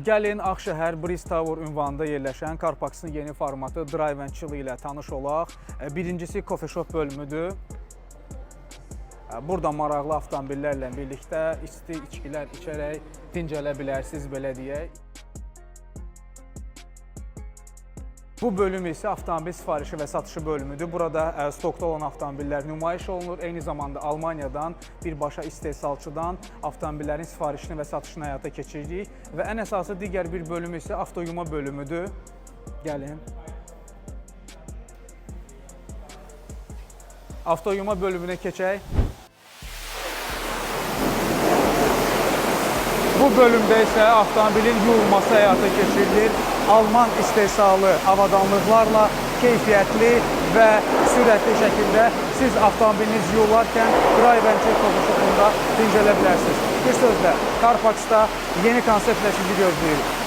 Gəlin Ağşəhər Breeze Tower ünvanında yerləşən Carpaxın yeni formatı Drive and Chill ilə tanış olaq. Birincisi coffee shop bölümüdür. Burada maraqlı avtomobillərlə birlikdə isti içkilər içərək dincələ bilərsiniz, belə deyək. Bu bölüm isə avtomobil sifarişi və satışı bölümüdür. Burada stokda olan avtomobillər nümayiş olunur. Eyni zamanda Almaniyadan birbaşa istehsalçıdan avtomobillərin sifarişini və satışını həyata keçiririk və ən əsası digər bir bölüm isə avtoyuma bölümüdür. Gəlin. Avtoyuma bölümünə keçək. Bu bölümdə isə avtomobilin yuyulması həyata keçirilir. Alman istehsalı avadanlıqlarla keyfiyyətli və sürətli şəkildə siz avtomobiliniz yuyularkən Drive and Chill Coffee Shop'unda dincələ bilərsiniz. Bir sözlə, Carpax'da yeni konseptlə sizi gözləyirik.